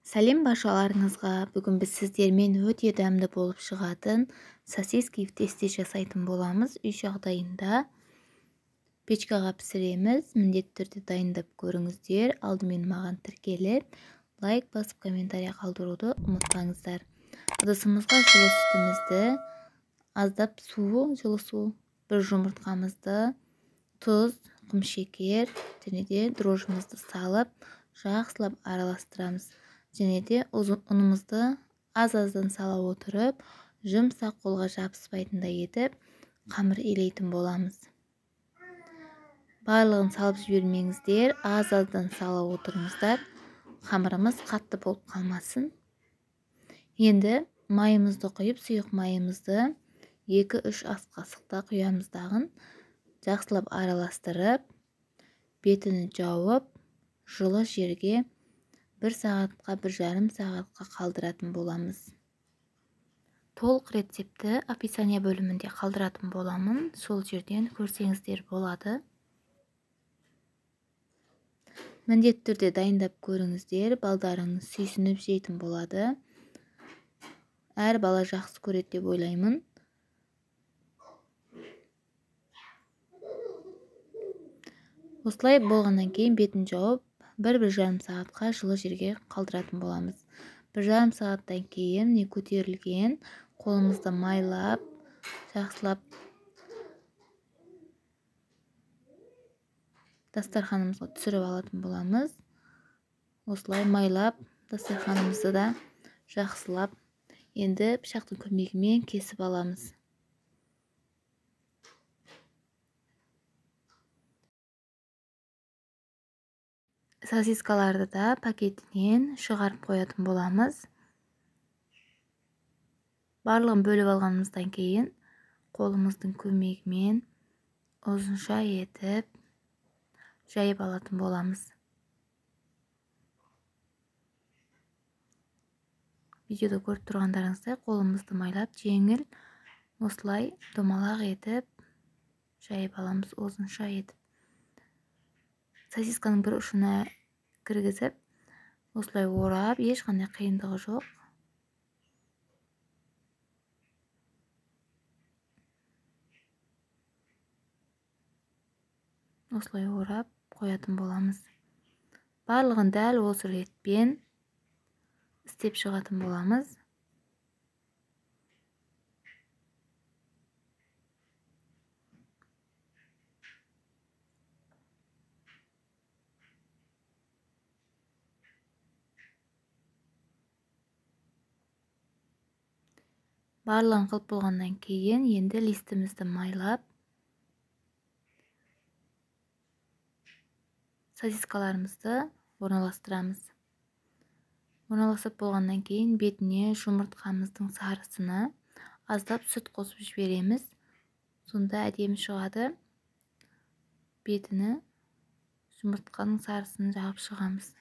Сәлем баршаларыңызға. Бүгін біз сіздермен өте дәмді болып шығатын сосиски в тесте жасайтын боламыз. Үй жағдайында печкаға пісіреміз. Міндетті түрде дайындап көріңіздер. Алдымен маған тіркеліп, лайк басып, комментария қалдыруды ұмытпаңыздар. Ыдысымызға жылы сүтімізді, аздап су, жылы су, бір жұмыртқамызды, тұз, құмшекер және де дрожжымызды салып, жақсылап араластырамыз. Және де ұнымызды аз-аздан сала отырып, жұмсақ қолға жабыспайтындай етіп қамыр илейтін боламыз. Барлығын салып жібермеңіздер, аз-аздан сала отырыңыздар. Қамырымыз қатты болып қалмасын. Енді майымызды құйып, сұйық майымызды 2-3 ас қасықта құямыз дағын, жақсылап араластырып, бетін жауып, жылы жерге 1 сағатқа, 1,5 сағатқа қалдыратын боламыз. Толық рецептті описание бөлімінде қалдыратын боламын. Сол жерден көрсеңіздер болады. Міндетті түрде дайындап көріңіздер. Балдарыңыз сүйсініп жейтін болады. Әр бала жақсы көреді деп ойлаймын. Осылай болғаннан кейін бетін жауып, 1-1,5 сағатқа жылы жерге қалдыратын боламыз. 1,5 сағаттан кейін не көтерілген, қолымызды майлап, жақсылап дастарханымызға түсіріп алатын боламыз. Осылай майлап, дастарханымызды да жақсылап енді пышақтың көмегімен кесіп аламыз. Сосискаларды да пакетінен шығарып қоятын боламыз. Барлығын бөліп алғанымыздан кейін қолымыздың көмегімен ұзынша етіп жайып алатын боламыз. Видеода көріп тұрғандарыңыздай қолымызды майлап, жеңіл осылай домалақ етіп жайып аламыз, ұзынша етіп. Сосисканың бір ұшына кіргізіп, осылай орап, ешқандай қиындығы жоқ. Осылай орап қоятын боламыз. Барлығын дәл осы ретпен істеп шығатын боламыз. Барлығын қылып болғаннан кейін енді листімізді майлап, сосискаларымызды орналастырамыз. Орналастырып болғаннан кейін бетіне жұмыртқамыздың сарысына аздап сүт қосып жібереміз. Сонда әдемі шығады. Бетіне жұмыртқаның сарысын жағып шығамыз.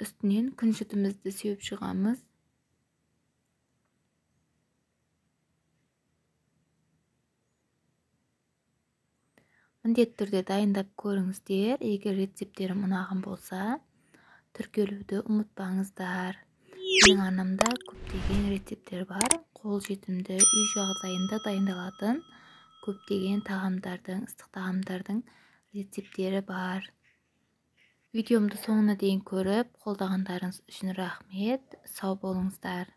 Үстінен күнжітімізді сеуіп шығамыз. Міндетті түрде дайындап көріңіздер. Егер рецепттерім ұнаған болса, тіркелуді ұмытпаңыздар. Менің арнамда көптеген рецепттер бар. Қолжетімді үй жағдайында дайындалатын көптеген тағамдардың, ыстық тағамдардың рецепттері бар. Видеомды соңына дейін көріп, қолдағандарыңыз үшін рахмет. Сау болыңыздар.